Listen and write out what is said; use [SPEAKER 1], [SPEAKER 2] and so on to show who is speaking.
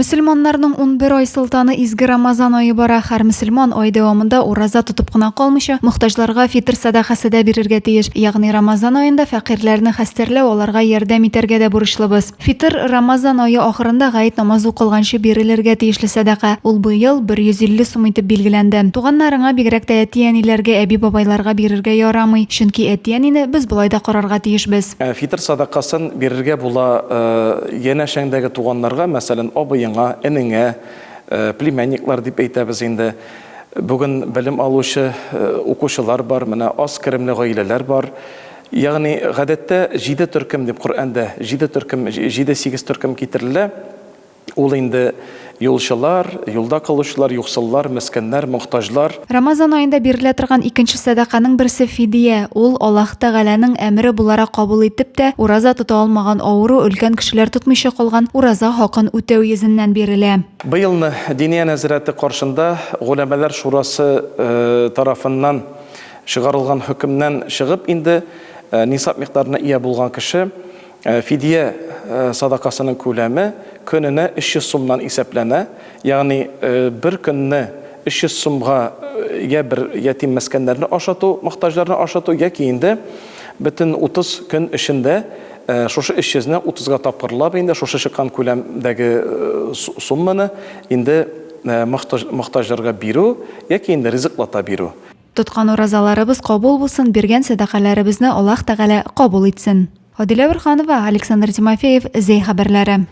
[SPEAKER 1] Мөселманнарның 11 ай солтаны изге Рамазан ае бара. Һәр мөселман ай дәвамында ураза тотып кына калмыйча, мохтаҗларга фитыр сәдакасы да бирергә тиеш. Ягъни Рамазан аенда фәкыйрьләрне хәстәрләү, аларга ярдәм итәргә дә бурычлыбыз. Фитыр, Рамазан ае ахырында гает намазы укылганчы бирелергә тиешле сәдака. Ул быел 150 сум итеп билгеләнде. Туганнарыңа, бигрәк тә әти-әниләргә, әби-бабайларга бирергә ярамый. Чөнки әти-әнине без болай да карарга тиешбез.
[SPEAKER 2] Фитыр садакасын бирергә була янәшәңдәге туганнарга, мәсәлән, абыеңа, энеңә, племянниклар дип әйтәбез инде. Бүген белем алучы укучылар бар, менә аз керемле гаиләләр бар. Ягъни, гадәттә, җиде төркем дип Коръәндә җиде төркем, җиде-сигез төркем китерелә. Ул инде юлчылар, юлда калучылар, юксыллар, мескеннәр, мохтаҗлар.
[SPEAKER 1] Рамазан аенда бирелә торган икенче сәдаканың берсе фидия. Ул Аллаһ Тәгаләнең әмере буларак кабул итеп тә, ураза тота алмаган авыру өлкән кешеләр тотмыйча калган ураза хакын үтәү йөзеннән бирелә.
[SPEAKER 2] Быелны Диния нәзарәте каршында Голәмәләр шурасы тарафыннан чыгарылган хөкемнән чыгып инде нисаб микъдарына ия булган кеше Фидия садакасының күләме көненә 300 сумнан исәпләнә, ягъни бер көнне 300 сумга йә бер ятим мескеннәрне ашату, мохтаҗларны ашату, яки инде бөтен 30 көн эчендә шушы 300 не 30 га тапкырлап инде шушы чыккан күләмдәге сумманы инде мохтаҗларга бирү, яки инде ризыклата бирү.
[SPEAKER 1] Тоткан уразаларыбыз кабул булсын, биргән сәдакаләребезне Аллаһ Тәгалә кабул итсен. Адилә Борһанова, Александр Тимофеев, Зәй хәбәрләре.